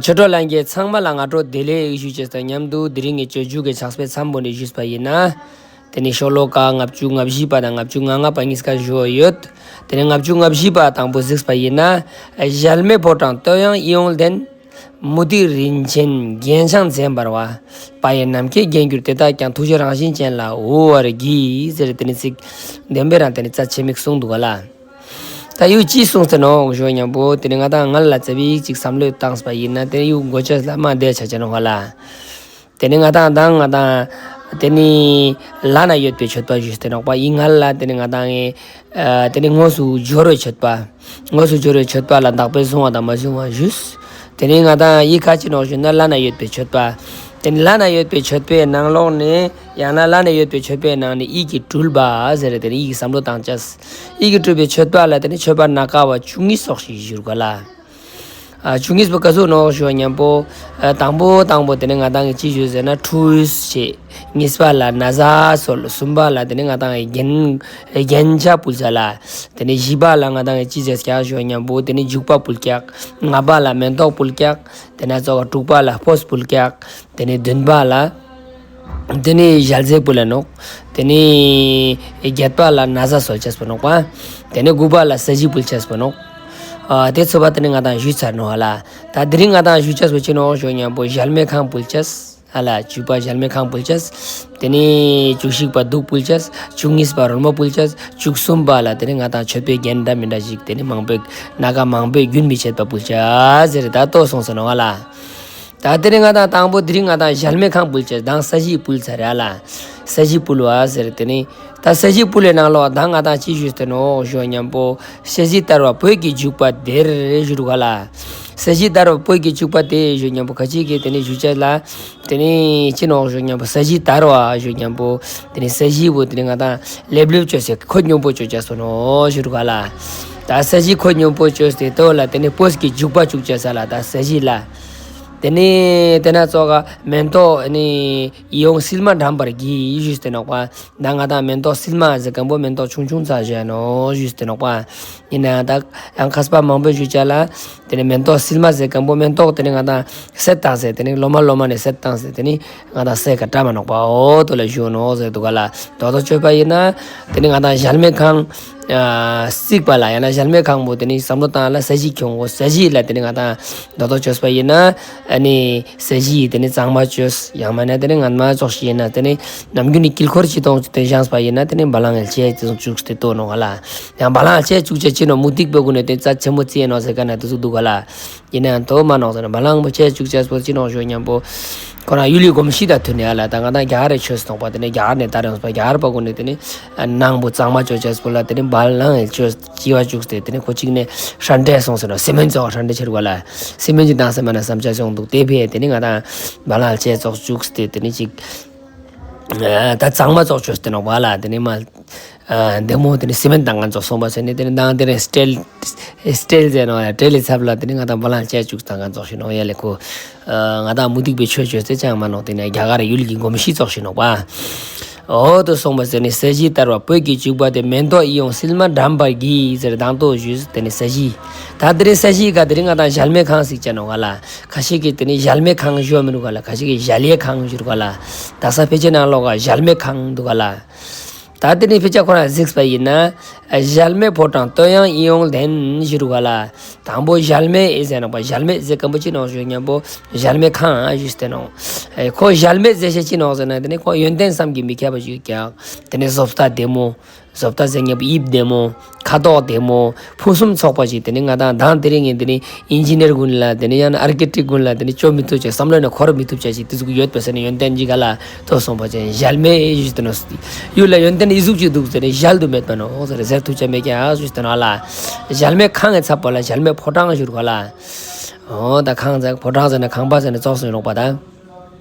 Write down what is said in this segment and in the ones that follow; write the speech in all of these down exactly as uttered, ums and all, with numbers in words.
ཆོས་གྲོགས་ལྷན་རྒྱས་ཚང་མ་ལ་སྔ་དྲོ་བདེ་ལེགས་ཞུ་ཅེས་དང་མཉམ་དུ་དེ་རིང་གི་སྤྱོད་འཇུག་གི་ཕྱག་དཔེ་མཚམས་པོ་ནས་ཞུས་པ་ཡིན་ན། དེ་ནི་ཤོ་ལོ་ཀ་ལྔ་བཅུ་ང་བཞི་པ་དང་ལྔ་བཅུ་ང་ལྔ་པ་གཉིས་ཀ་ཞུ་ཡོད། དེ་ནི་ལྔ་བཅུ་ང་བཞི་པ་དང་པོ་གཟིགས་པ་ཡིན་ན། གཞལ་མེད་ཕོ་བྲང་བསྟོད་དབྱངས་ཨི་ཡོངས་ལྡན། མུ་ཏིག་རིན་ཆེན་རྒྱན་ཆ་མཛེས་འབར་བ། དཔལ་ཡོན་ནམ་མཁའི་རྒྱན་གྱུར་དེ་དག་ཀྱང་། ཐུགས་རྗེ་རང་བཞིན་ཅན་ལ་དབུལ་བར་བགྱི། ཟེར་དེ་ནི་ཚིག་བདེན་པའི་རང་དེ་ནི་རྩ་ཆེ་མིག་གསུངས་འདུག་ག་ལ། ད་ཡུལ་ཅི་གསུངས་ཏེ་ནོག་ཞུ་མཉམ་པོ་དེ་ནི་ང་དང་ང་ལ་ཙ་པིག་ཅིག་བསམ་བློ་བཏང་པ་ཡིན་ན་དེ་ནི་ཡུལ་གོ་ཅེས་ལ་མ་བསྡད་ཆ་ཅེས་ནོག་ག་ལ། དེ་ནི་ང་དང་དང་ང་དང་དེ་ནི་བླ་ན་ཡོད་པའི་མཆོད་པ་ཞུས་ཏེ་ནོག་པ་ཡིན་ང་ལ་དེ་ནི་ང་དང་ཨེ་དེ་ནི་དངོས་སུ་འབྱོར་བའི་མཆོད་པ། དངོས་སུ་འབྱོར་བའི་མཆོད་པ་ལ་བདག་པོས་བཟུང་བ་དང་མ་བཟུང་བ་ཞུས། དེ་ནི་ང་དང་ཡི་ག་ཅི་ནོག་ཞུ་ན་བླ་ན་ཡོད་པའི་མཆོད་པ། དེ་ནི་བླ་ན་ཡོད་པའི་མཆོད་པའི་ནང་ལོགས་ནས་ཡང་ན་བླ་ན་ཡོད་པའི་མཆོད་པའི་ནང་ནས་ཡིད་ཀྱིས་སྤྲུལ་པ་ཟེར་དེ་ནི་ཡིད་ཀྱི་བསམ་བློ་བཏང་ཅེས། ཡིད་ཀྱིས་སྤྲུལ་པའི་མཆོད་པ་ལ་དེ་ནི་མཆོད་པ་སྣ་ཁ་བ་བཅུ་གཉིས་སོགས་ཤིག་ཞུ་ག་ལ། ཨ་བཅུ་གཉིས་པོ་ག་ཟུག་ནོག་ཞུ་མཉམ་པོ། ཨ་དང་པོ་དང་པོ་དེ་ནི་ང་དང་གི་ཅི་ཞུ་ཟེར་ན་ཁྲུས་བྱེད། གཉིས་པ་ལ་ན་བཟའ་གསོལ། གསུམ་པ་ལ་དེ་ནི་ང་དང་གི་རྒྱན་རྒྱན་ཆ་ཕུལ་ཅེས་ལ། དེ་ནི་བཞི་པ་ལ་ང་དང་གི་ཅི་ཟེར་ཀྱག་ཞུ་མཉམ་པོ་དེ་ནི་བྱུག་པ་ཕུལ་ཀྱག། ལྔ་པ་ལ་མེ་ཏོག་ཕུལ་ཀྱག། དེ་ནི་ཙོགས་དྲུག་པ་ལ་སྤོས་ཕུལ་ཀྱག། དེ་ནི་བདུན་པ་ལ། དེ་ནི་ཞལ་ཟས་ཕུལ་ལ་ནོག། དེ་ནི་བརྒྱད་པ་ལ་ན་བཟའ་གསོལ་ཅེས་པོ་ནོག་པ། དེ་ནི་དགུ་པ་ལ་ས་གཞི་ཕུལ་ཅེས་པོ་ནོག། ཨ་དེ་ཚོ་པ་དེ་ནི་ང་དང་ཞུས་ཚར་ནོག་ཧ་ལ། ད་དེ་རིང་ང་དང་ཞུ་ཅེས་པོ་ཅི་ནོག་ཞུ་མཉམ་པོ་གཞལ་མེད་ཁང་ཕུལ་ཅེས་ཧ་ལ། བཅུ་པ་གཞལ་མེད་ཁང་ཕུལ་ཅེས། དེ་ནི་བཅུ་གཅིག་པ་གདུགས་ཕུལ་ཅེས། བཅུ་གཉིས་པ་རོལ་མོ་ཕུལ་ཅེས། བཅུ་གསུམ་པ་ལ་དེ་ནི་ང་དང་མཆོད་པའི་རྒྱན་འདྲ་མི་འདྲ་ཞིག་དེ་ནི་མང་པོའི་སྣ་ཁ་མང་པོའི་རྒྱུན་མི་ཆད་པ་ཕུལ་ཅེས་ཟེར་ད་ལྟོ་གསུངས་སོ་ནོག་ཧ་ལ། ད་དེ་རིང་ང་དང་དང་པོ་དེ་རིང་ང་དང་གཞལ་མེད་ཁང་ཕུལ་ཅེས་དང་ས་གཞི་ཕུལ་ཚར་རེ་ཨ་ལ། ས་གཞི་ཕུལ་བ་ཟེར་དེ་ནི། ད་ས་གཞི་ཕུལ་བའི་ནང་ལོགས་དང་ང་དང་ཅི་ཞུས་ཏེ་ནོག་ཞུ་མཉམ་པོ། ས་གཞི་བསྟར་བ་སྤོས་ཀྱི་བྱུག་པ་དེར་ཞུ་རུ་ག་ལ། ས་གཞི་བསྟར་བ་སྤོས་ཀྱི་བྱུག་པ་དེ་ཞུ་མཉམ་པོ་ཁ་ཅིག་གི་དེ་ནི་ཞུ་ཅེས་ལ། དེ་ནི་ཅི་ནོག་ཞུ་མཉམ་པོ་ས་གཞི་བསྟར་བ་ཞུ་མཉམ་པོ། དེ་ནི་ས་གཞི་བོ་དེ་ནི་ང་དང་ལེབ་ལེབ་བཅོས་སེ་ཁོད་སྙོམས་པོ་བཅོ་ཅེས་པོ་ནོག་ཞུ་རུ་ག་ལ། ད་ས་གཞི་ཁོད་སྙོམས་པོ་བཅོས་ཏེ་ལྟོ་ལ་དེ་ནི་སྤོས་ཀྱི་བྱུག་པ་བྱུག་ཅེས་ལ་ད་ས་གཞི་ལ། དེ་ནི་དེ་ན་ཙོགས་མེ་ཏོག་ནི་ཡིད་འོང་སིལ་མ་དགྲམ་པར་བགྱི་ཞུས་ཏེ་ནོག་པ། ད་ང་དང་མེ་ཏོག་སིལ་མ་ཟེར་མཁན་པོ་མེ་ཏོག་ཆུང་ཆུང་ཙ་ཞིག་ནོག་ཞུས་ཏེ་ནོག་པ། ཡིན་ན་ད་ཡང་མཁས་པ་མང་པོས་ཞུ་ཅེས་ལ། དེ་ནི་མེ་ཏོག་སིལ་མ་ཟེར་མཁན་པོ་མེ་ཏོག་དེ་ནི་ང་དང་སེ་བཏང་སེ་དེ་ནི་ལོ་མ་ལོ་མ་ནི་སེ་བཏང་སེ་དེ་ནི་ང་དང་སེ་ཀ་བཀྲམ་མ་ནོག་པ་འོ་དོ་ལ་ཞུ་ནོག་ཟེར་འདུག་ག་ལ། དོ་དོ་བཅོས་པ་ཡིན་ན། དེ་ནི་ང་དང་གཞལ་མེད་ཁང་། ཨ་རྩིག་པ་ལ་ཡང་ན་གཞལ་མེད་ཁང་པོ་དེ་ནི་བསམ་བློ་བཏང་ལ་ས་གཞི་ཁྱོང་གོ་ས་གཞི་ལ་དེ་ནི་ང་དང་དོ་དོ་བཅོས་པ་ཡིན་ན། ཨ་ནི་ས་གཞི་དེ་ནི་གཙང་མ་བཅོས་ཡང་མ་ན་དེ་ནི་ང་མ་ཙོགས་ཤིག་ཡིན་ན་དེ་ནི་ནམ་རྒྱུན་ནི་དཀྱིལ་འཁོར་ཅིག་དོང་ཅིག་དེ་བཞེངས་པ་ཡིན་ན་དེ་ནི་བ་ལང་ངེ་ལ་ཅེས་ཅིག་བཅུག་སྟེ་ལྟོ་ནོག་ག་ལ། ཡང་བ་ལང་ངེ་ལ་ཅེས་བཅུག་ཅེས་ཅི་ནོག་མུ་ཏིག་པོ་གུན་ནི་དེ་རྩ་ཆེན་མོ་རྩི་ཡིན་ནོག་ཟེར་མཁན་ན་དེ་ཟུག་འདུག་ག་ལ། ཡིན་ན་ཡང་དོ་མ་ནོག་ཟེར་ན་བ་ལང་པོ་ཅེས་བཅུག་ཅེས་པོ་ཅི་ནོག་ཞུ་མཉམ་པོ། ཁོ་རང་ཡུལ་ལི་གོམས་གཤིས་དང་མཐུན་ནས་ཨ་ལ་ད་ང་དང་རྒྱ་གར་རི་ཆོས་སུ་ནོག་པ་དེ་ནི་རྒྱ་གར་ནས་ད་རེས་པ་རྒྱ་གར་པ་གུན་ནི་དེ་ནི་ནང་པོ་གཙང་མ་བཅོ་ཅེས་པོ་ལ་དེ་ནི་བ་ལང་ངེ་ལ་ཅེས་ཅི་བ་བཅུག་སྟེ་དེ་ནི་ཁོ་གཅིག་ནས་ཧྲན་ཏེ་སོང་ཟེར་ནོག་སི་མེན་ཙོགས་ཧྲན་ཏེ་ཆེར་བ་ལ་སི་མེན་ཅིག་བཏང་སེ་མ་ན་བསམ་ཆ་སོང་འདུག་དེ་ཕི་དེ་ནི་ང་དང་བ་ལང་ངེ་ལ་ཅེས་ཙོགས་བཅུག་སྟེ་དེ་ནི་ཅིག་ད་གཙང་མ་ཙོགས་བཅོས་ཏེ་ནོག་པ་ལ་དེ་ནི་མ། ཨ་འདི་མོ་དེ་ནི་སི་མེན་བཏང་མཁན་ཙོགས་སོང་པ་ཟེར་ནས་དེ་ནི་མདང་དེ་རིང་སི་ཊེལ་སི་ཊེལ་ཟེར་ནོག་ཡ་ཊེ་ལི་ཚབ་ལ་དེ་ནི་ང་དང་བ་ལང་ངེ་ལ་ཅེས་བཅུག་བཏང་མཁན་ཙོགས་ཤིག་ནོག་ཡ་ལེ་ཁོ། ཨ་ང་དང་མུ་སྟེགས་པའི་ཆོས་བཅོས་ཏེ་ཅང་མ་ནོག་དེ་ནི་རྒྱ་གར་ཡུལ་གྱི་གོམས་གཤིས་ཙོགས་ཤིག་ནོག་པ། འོ་དོ་སོང་པ་ཟེར་ནས་ས་གཞི་བསྟར་བ་སྤོས་ཀྱི་བྱུག་པ་དེ་མེ་ཏོག་ཡིད་འོང་སིལ་མ་དགྲམ་པར་བགྱི་ཟེར་དང་དོ་ཞུས་དེ་ནི་ས་གཞི། ད་དེ་རིང་ས་གཞི་ག་དེ་རིང་ང་དང་གཞལ་མེད་ཁང་ཞིག་ཅེས་ནོག་ག་ལ། ཁ་ཤས་ཀྱིས་དེ་ནི་གཞལ་མེད་ཁང་ཞུ་བ་མི་འདུག་ག་ལ། ཁ་ཤས་ཀྱིས་གཞལ་ཡས་ཁང་ཞུ་རུ་ག་ལ། ད་ས་ཕལ་ཆེར་ནང་ལོགས་ཀ་གཞལ་མེད་ཁང་འདུག་ག་ལ། ད་དེ་ནི་ཕལ་ཆེར་ཁོ་རང་གཟིགས་པ་ཡིན་ན། གཞལ་མེད་ཕོ་བྲང་བསྟོད་དབྱངས་ཨི་ཡོངས་ལྡན་ཞུ་རུ་ག་ལ། དང་པོ་གཞལ་མེད་ཨེ་ཟེར་ནོག་པ། གཞལ་མེད་ཟེར་མཁན་པོ་ཅི་ནོག་ཞུ་མཉམ་པོ། གཞལ་མེད་ཁང་ཞུས་ཏེ་ནོག་ཨེ་ཁོ་གཞལ་མེད་ཟེར་ཤེས་ཅི་ནོག་ཟེར་ན་དེ་ནི་ཁོ་ཡོན་ཏན་བསམ་གྱིས་མི་ཁྱབ་པ་ཞིག་ཀྱག་དེ་ནི་བཟོ་ལྟ་བདེ་མོ། བཟོ་ལྟ་ཟེར་མཁན་པོ་དབྱིབས་བདེ་མོ། ཁ་དོག་བདེ་མོ། ཕུན་སུམ་ཚོགས་པ་ཞིག་དེ་ནི་ང་དང་དང་དེ་རིང་ངི་དེ་ནི་ཨིན་ཇི་ནེར་གུན་ལ་དེ་ནི་ཡང་ན་ཨར་ཀི་ཊེག་གུན་ལ་དེ་ནི་བཅོ་མི་ཐུབ་ཅེས་བསམ་བློ་ནས་འཁོར་མི་ཐུབ་ཅེས་ཞིག་དེ་ཟུག་ཡོད་པ་ཟེར་ནས་ཡོན་ཏན་ཅིག་ག་ལ་དོ་སོང་པ་ཅན་གཞལ་མེད་ཞུས་ཏེ་ནོག་ཡུལ་ལ་ཡོན་ཏན་ཨི་ཟུག་ཅིག་འདུག་ཟེར་ནས་གཞལ་དུ་མེད་པ་ནོག་ཟེར་ཟེར་ཐུབ་ཅེས་མེད་ཀྱག་ཞུས་ཏེ་ནོག་ལ། གཞལ་མེད་ཁང་ངི་ཚབ་པ་ལ་གཞལ་མེད་ཕོ་བྲང་ཞུ་རུ་ག་ལ། འོ་ད་ཁང་ཟེར་ཕོ་བྲང་ཟེར་ན་ཁང་པ་ཟེར་ན་ཙོགས་སུ་ཡོང་རོགས་པ་དང་།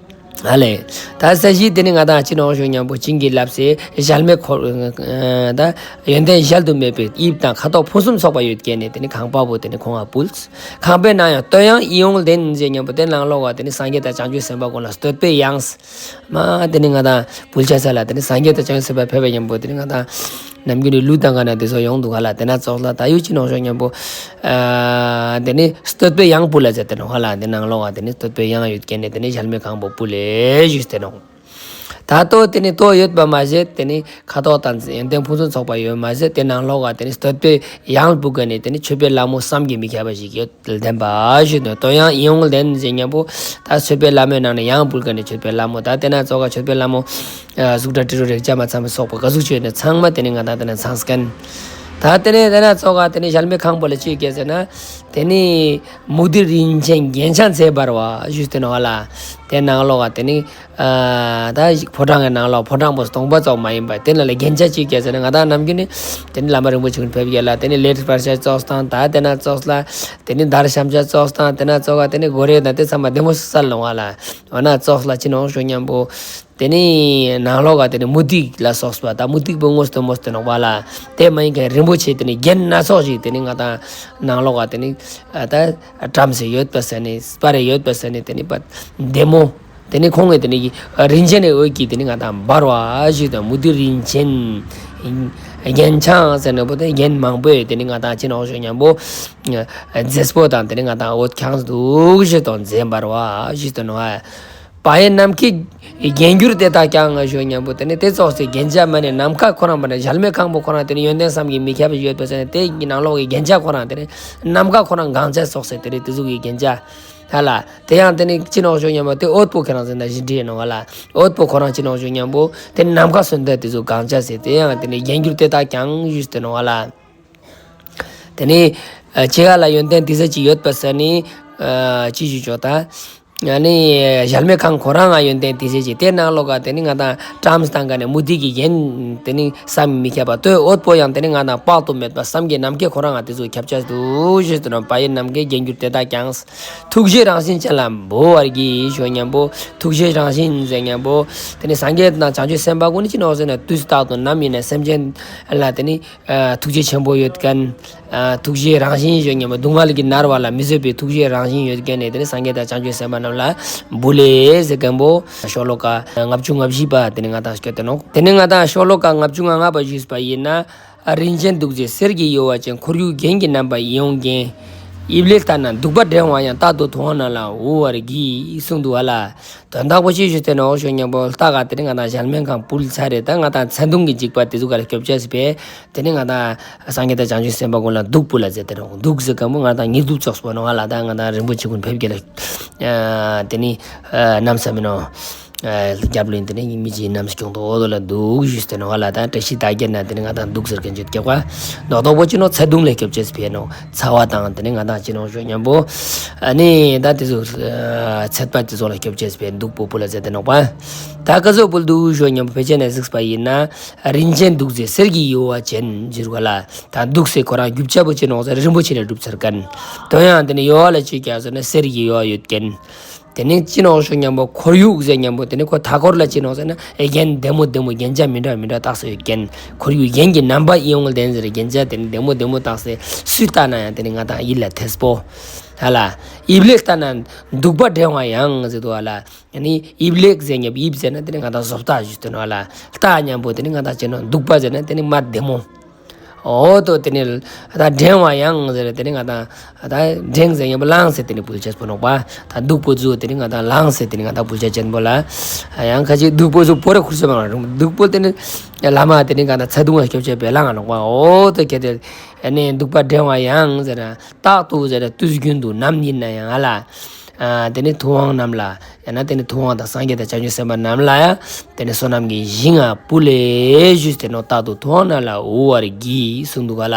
ཨ་ལེ། ད་ས་གཞི་དེ་ནི་ང་དང་ཅི་ནོག་ཞུ་མཉམ་པོ་བྱིན་གྱིས་བརླབས་སེ་གཞལ་མེད་འཁོར། ད་ཡོན་ཏན་གཞལ་དུ་མེད་པའི་དབྱིབས་དང་ཁ་དོག་ཕུན་སུམ་ཚོགས་པ་ཡོད་མཁན་ནི་དེ་ནི་ཁང་པ་བོ་དེ་ནི་ཁོང་ང་ཕུལ། ཁང་པའི་ནང་ཡང་བསྟོད་དབྱངས་ཨི་ཡོངས་ལྡན་ཟེར་མཉམ་པོ་དེ་ནང་ལོགས་ཀ་དེ་ནི་སངས་རྒྱས་དང་བྱང་ཆུབ་སེམས་དཔའ་ཀུན་ལ་བསྟོད་པའི་དབྱངས། མ་དེ་ནི་ང་དང་ཕུལ་ཆ་ས་ལ་དེ་ནི་སངས་རྒྱས་དང་བྱང་ཆུབ་སེམས་དཔའ་ཕེབས་པ་མཉམ་པོ་དེ་ནི་ང་དང་ ནམ་རྒྱུན་ནི་ལུས་དང་ག་ན་དེ་ཚོ་ཡོང་འདུག་ག་ལ། དེ་ན་ཙོགས་ལ་ད་ཡུ་ཅི་ནོག་ཞུ་ཉམ་པོ། ཨ་དེ་ནི་བསྟོད་པའི་དབྱངས་འབུལ་ལ་ཟེར་ཏེ་ནོག་ག་ལ། དེ་ནང་ལོགས་ཀ་དེ་ནི་བསྟོད་པའི་དབྱངས་ཡོད་ཁན་ནི་དེ་ནི་གཞལ་མེད་ཁང་པོ་འབུལ་ལེ་ཞུས་ཏེ་ནོག། ད་ལྟོ་དེ་ནི་ལྟོ་ཡོད་པ་མ་ཟད་དེ་ནི་ཁ་དོག་དང་ཡོན་ཏན་ཕུན་སུམ་ཚོགས་པ་ཡོད་མ་ཟད་དེ་ནང་ལོགས་ཀ་དེ་ནི་བསྟོད་པའི་དབྱངས་འབུལ་ཁན་ནི་དེ་ནི་མཆོད་པའི་ལྷ་མོ་བསམ་གྱིས་མི་ཁྱབ་པ་ཞིག་ཡོད། ལྡན་པ་ཞུས་ཏེ་ནོག། དོན་ཡང་ཡིད་འོང་ལྡན་ཟེར་ཉམ་པོ་ད་མཆོད་པའི་ལྷ་མོའི་ནང་ནས་དབྱངས་འབུལ་ཁན་ནི་མཆོད་པའི་ལྷ་མོ། ད་དེ་ན་ཙོགས་ཀ་མཆོད་པའི་ལྷ་མོ་ཨ་གཟུགས་སྒྲ་དྲི་རོ་རེག་བྱ་མ་ཚང་མ་སོགས་པ་ག་ཟུག་ཅིག་ཡོད་ན་ཚང་མ་དེ་ནི་ང་དང་དེ་ན་ཚང་སྐན། ད་དེ་ནི་དེ་ན་ཙོགས་ཀ་དེ་ནི་གཞལ་མེད་ཁང་པོ་ལ་ཅི་ཡོད་ཀྱག་ཟེར་ན། དེ་ནི་མུ་ཏིག་རིན་ཆེན་རྒྱན་ཆ་མཛེས་འབར་བ་ཞུས་ཏེ་ནོག་ག་ལ། དེ་ནང་ལོགས་ཀ་དེ་ནི་ཨ་ད་ཕོ་བྲང་གི་ནང་ལོགས་ཕོ་བྲང་པོ་སྟོང་པ་ཙོགས་མ་ཡིན་པ་དེ་ན་ལ་རྒྱན་ཆ་ཅི་ཡོད་ཀྱག་ཟེར་ན། ང་དང་ནམ་རྒྱུན་ནི་དེ་ནི་བླ་མ་རིན་པོ་ཆེ་ཀུན་ཕེབས་ཀྱག་ལ། དེ་ནི་ལེ་ཊར་པར་ཤ་ཙོགས་དང་ད་དེ་ན་ཙོགས་ལ་དེ་ནི་དར་ཤམ་ཤ་ཙོགས་དང་དེ་ན་ཙོགས་ཀ་དེ་ནི་གོ་རེ་དང་དེ་ཚང་མ་བདེ་མོ་སལ་ནོག་ག་ལ། འོ་ན་ཙོགས་ལ་ཅི་ནོག་ཞུ་ཉམ་པོ། དེ་ནི་ནང་ལོགས་ཀ་དེ་ནི་མུ་ཏིག་ལ་སོགས་པ་ད་མུ་ཏིག་པོ་དངོས་སུ་མོས་ཏེ་ནོག་པ་ལ། དེ་མ་ཡིན་ཁན་རིན་པོ་ཆེ་དེ་ནི་རྒྱན་སྣ་ཚོགས་ཤིག་དེ་ནི་ང་དང་ནང་ལོགས་ཀ་དེ་ནི་ཨ་ད་བཀྲམ་སེ་ཡོད་པ་ཟེར་ནི་སྤར་རེ་ཡོད་པ་ཟེར་ནི་དེ་ནི་པ་བདེ་མོ། དེ་ནི་ཁོང་གི་དེ་ནི་རིན་ཆེན་ནི་འོད་ཀྱིས་དེ་ནི་ང་དང་འབར་བ་ཞུས་ཏེ་མུ་ཏིག་རིན་ཆེན་རྒྱན་ཆ་ཟེར་ནི་པོ་དེ་རྒྱན་མང་པོས་དེ་ནི་ང་དང་ཅི་ནོག་ཞུ་ཉམ་པོ་མཛེས་པོ་དང་དེ་ནི་ང་དང་འོད་ཁྱངས་འདུག་ཞུས་ཏེ་མཛེས་འབར་བ་ཞུས་ཏེ་ནོག་ཨ། པ་ཡི་ནམ་མཁའི་རྒྱན་གྱུར་དེ་དག་ཀྱང་ཞུ་ཉམ་པོ་དེ་ནི་དེ་ཙོགས་སི་རྒྱན་ཆ་མ་ནེ་ནམ་མཁའ་ཁོ་རང་པ་ནི་གཞལ་མེད་ཁང་པོ་ཁོ་རང་དེ་ནི་ཡོན་ཏན་བསམ་གྱིས་མི་ཁྱབ་པ་ཡོད་པ་ཟེར་ནི་དེ་ནང་ལོགས་ཀྱི་རྒྱན་ཆ་ཁོ་རང་དེ་ནི་ནམ་མཁའ་ཁོ་རང་གང་ཆ་ཙོགས་སི་དེ་ནི་དེ་ཟུག་གི་རྒྱན་ཆ་ཧ་ལ། དེ་ཡང་དེ་ནི་ཅི་ནོག་ཞུ་ཉམ་པོ་དེ་འོད་པོ་ཁྱེད་རང་ཟེར་ན་བཞིན་འདྲི་ནོག་ཧ་ལ། འོད་པོ་ཁོ་རང་ཅི་ནོག་ཞུ་ཉམ་པོ་དེ་ནི་ནམ་མཁའ་སོན་དེ་དེ་ཟུག་གང་ཆ་ཟེར་དེ་ཡང་དེ་ནི་རྒྱན་གྱུར་དེ་དག་ཀྱང་ཞུས་ཏེ་ནོག་ཧ་ལ། དེ་ནི་ཨ་ཅི་ག་ལ་ཡོན་ཏན་དེ་ཟུག་ཅིག་ཡོད་པ་ཟེར་ནི་ཨ་ཅི་ཞུ་ཆོག་ད། ཨ་ནི་གཞལ་མེད་ཁང་ཁོ་རང་ང་ཡོན་ཏན་དེ་ཟུག་ཅིག་དེ་ནང་ལོགས་ཀ་དེ་ནི་ང་དང་བཀྲམ་སྟངས་ཀ་ནི་མུ་ཏིག་གི་རྒྱན་དེ་ནི་བསམ་མི་ཁྱབ་པ་དེ་འོད་པོ་ཡང་དེ་ནི་ང་དང་དཔག་ཏུ་མེད་པ་བསམ་གྱིས་ནམ་མཁའི་ཁོ་རང་ང་དེ་ཟུག་ཁྱབ་ཆ་འདུག་ཞུས་ཏེ་ནོག། པ་ཡི་ནམ་མཁའི་རྒྱན་གྱུར་དེ་དག་ཀྱང་། ཐུགས་རྗེའི་རང་བཞིན་ཅན་ལ་འབུལ་བར་བགྱི་ཞུ་ཉམ་པོ་ཐུགས་རྗེའི་རང་བཞིན་ཟེར་ཉམ་པོ་དེ་ནི་སངས་རྒྱས་དང་བྱང་ཆུབ་སེམས་དཔའ་ཀུན་ནི་ཅི་ནོག་ཟེར་ན་དུས་རྟག་ཏུ་ནམ་ཡིན་ན་སེམས་ཅན་ལ་དེ་ནི་ཨ་ཐུགས་རྗེ་ཆེན་པོ་ཡོད་ཁན། ཨ་ཐུགས་རྗེའི་རང་བཞིན་ཞུ་ཉམ་པོ་སྡུག་བསྔལ་གྱིས་མནར་བ་ལ་མི་བཟོད་པའི་ཐུགས་རྗེའི་རང་བཞིན་ཡོད་ཁན་ནི་དེ་ནི་སངས་རྒྱས་དང་བྱང་ཆུབ་སེམས་དཔའ་རྣམས་ལ་འབུལ་ལེ་ཟེར་ཁན་པོ་ཤོ་ལོ་ཀ་ལྔ་བཅུ་ང་བཞི་པ་དེ་ནི་ང་དང་སྐྱོད་དེ་ནོག། དེ་ནི་ང་དང་ཤོ་ལོ་ཀ་ལྔ་བཅུ་ང་ལྔ་པ་ཞུས་པ་ཡིན་ན། རིན་ཆེན་གདུགས་མཛེས་གསེར་གྱི་ཡུ་བ་ཅན། ཁོར་ཡུག་རྒྱན་གྱིས་མནན་པ་ཡིད་འོང་ལྡན། དབྱིབས་ལེགས་ལྟ་ན་བདུག་པ་བསྒྲེང་བ་ཡང་། རྟག་ཏུ་ཐུབ་དབང་རྣམས་ལ་དབུལ་བར་བགྱི་གསུངས་འདུག་ཧ་ལ། དོན་དག་པོ་ཅི་ཞུས་ཏེ་ནོག་ཞུ་ཉམ་པོ་ལྟ་ག་དེ་ནི་ང་དང་གཞལ་མེད་ཁང་ཕུལ་ཚར་རེ་ད་ང་དང་མཚན་དུང་གི་འཇིགས་པ་དེ་ཟུག་ག་ལ་སྐྱོབ་ཅེས་པས་དེ་ནི་ང་དང་སངས་རྒྱས་དང་བྱང་ཆུབ་སེམས་དཔའ་ཀུན་ལ་བདུག་ཕུལ་ལ་ཟེར་ཏེ་ནོག། བདུག་ཟེར་ཁན་པོ་ང་དང་ཉེ་དུ་ཙོགས་པོ་ནོག་ཧ་ལ། ད་ང་དང་རིན་པོ་ཆེ་ཀུན་ཕེབས་རྒྱུ་ལ་དེ་ནི་ཨ་ནམ་ས་མི་ནོག། རྒྱབ་ལོན་དེ་ནི་མི་ཅིག་ནམ་སྐྱོང་དོ་འོ་དོ་ལ་བདུག་ཞུས་ཏེ་ནོག་ཧ་ལ། ད་བཀྲ་ཤིས་རྟགས་བརྒྱད་ན་དེ་ནི་ང་དང་བདུག་ཟེར་ཁན་ཅིག་སྐྱོབ་པ། རྡོག་རྡོག་པོ་ཅི་ནོག་མཚན་དུང་ལ་སྐྱོབ་ཅེས་པས་ནོག། ཚ་བ་དང་དེ་ནི་ང་དང་ཅི་ནོག་ཞུ་ཉམ་པོ། ཨ་ནི་ད་དེ་ཚོ་ཚད་པ་དེ་ཚོ་ལ་སྐྱོབ་ཅེས་པས་བདུག་པོ་ཕུལ་ལ་ཟེར་ཏེ་ནོག་པ། ད་ག་ཟུག་ཕུལ་འདུག་ཞུ་ཉམ་པོ་ཕལ་ཆེར་ན་གཟིགས་པ་ཡིན་ན། རིན་ཆེན་གདུགས་མཛེས་གསེར་གྱི་ཡུ་བ་ཅན་ཟེར་ག་ལ། ད་གདུགས་ཟེར་ཁོ་རང་རྒྱུ་ཆ་པོ་ཅི་ནོག་ཟེར་རིན་པོ་ཆེ་ནས་གྲུབ་ཚར་ཁན། དོན་ཡང་དེ་ནི་ཡུ་བ་ལ་ཅི་ཡོད་ཀྱག་ཟེར་ན་གསེར་གྱི་ཡུ་བ་ཡོད་ཁན། དེ་ནི་ཅི་ནོག་ཞུ་ཉམ་པོ་ཁོར་ཡུག་ཟེར་ཉམ་པོ་དེ་ནི་ཁོ་མཐའ་འཁོར་ལ་ཅི་ནོག་ཟེར་ན་རྒྱན་བདེ་མོ་བདེ་མོ་རྒྱན་ཆ་མི་འདྲ་མི་འདྲ་བཏགས་སེ་ཡོད་ཁན། ཁོར་ཡུག་རྒྱན་གྱིས་མནན་པ་ཡིད་འོང་ལྡན་ཟེར་རྒྱན་ཆ་དེ་ནི་བདེ་མོ་བདེ་མོ་བཏགས་སེ་སུས་ལྟ་ན་ཡང་དེ་ནི་ང་དང་ཡིད་ལ་ཐེས་པོ། ཧ་ལ། དབྱིབས་ལེགས་ལྟ་ན་བདུག་པ་བསྒྲེང་བ་ཡང་ཟེར་འདུག་ཧ་ལ། ཡ་ནི་དབྱིབས་ལེགས་ཟེར་ཉམ་པོ་དབྱིབས་ཟེར་ན་དེ་ནི་ང་དང་བཟོ་ལྟ་ཞུས་ཏེ་ནོག་ཧ་ལ། ལྟ་ཉམ་པོ་དེ་ནི་ང་དང་ཅི་ནོག་བདུག་པ་ཟེར་ན་དེ་ནི་མ་བདེ་མོ། འོ་དོ་དེ་ནི་ད་བསྒྲེང་བ་ཡང་ཟེར་དེ་ནི་ང་དང་ད་བསྒྲེང་ཟེར་ཉམ་པོ་ལངས་སེ་དེ་ནི་ཕུལ་ཅེས་པོ་ནོག་པ། ད་བདུག་པོ་ཟུག་དེ་ནི་ང་དང་ལངས་སེ་དེ་ནི་ང་དང་ཕུལ་ཅེས་ཅན་པོ་ལ། ཡང་ཁ་ཅིག་བདུག་པོ་ཟུག་པོ་རེ་ཁུར་སེ་མ་ལངས་རུང་བདུག་པོ་དེ་ནི་ལ་མ་དེ་ནི་ང་དང་མཚན་དུང་ང་སྐྱོབ་ཅེས་པའི་ལངས་ནོག་པ། འོ་དོ་ཁྱེད་དེ་ཡ་ནི་བདུག་པ་བསྒྲེང་བ་ཡང་ཟེར་ན་རྟག་ཏུ་ཟེར་ན་དུས་རྒྱུན་དུ་ནམ་ཡིན་ན་ཡང་ཧ་ལ། ཨ་དེ་ནི་ཐུབ་དབང་རྣམས་ལ། ཡང་ན་དེ་ནི་ཐུབ་དབང་དང་སངས་རྒྱས་དང་བྱང་ཆུབ་སེམས་དཔའ་རྣམས་ལ་ཡང་དེ་ནི་བསོད་ནམས་ཀྱི་ཞིང་ང་ཕུལ་ལེ་ཞུས་ཏེ་ནོག། རྟག་ཏུ་ཐུབ་དབང་རྣམས་ལ་དབུལ་བར་བགྱི་གསུངས་འདུག་ག་ལ།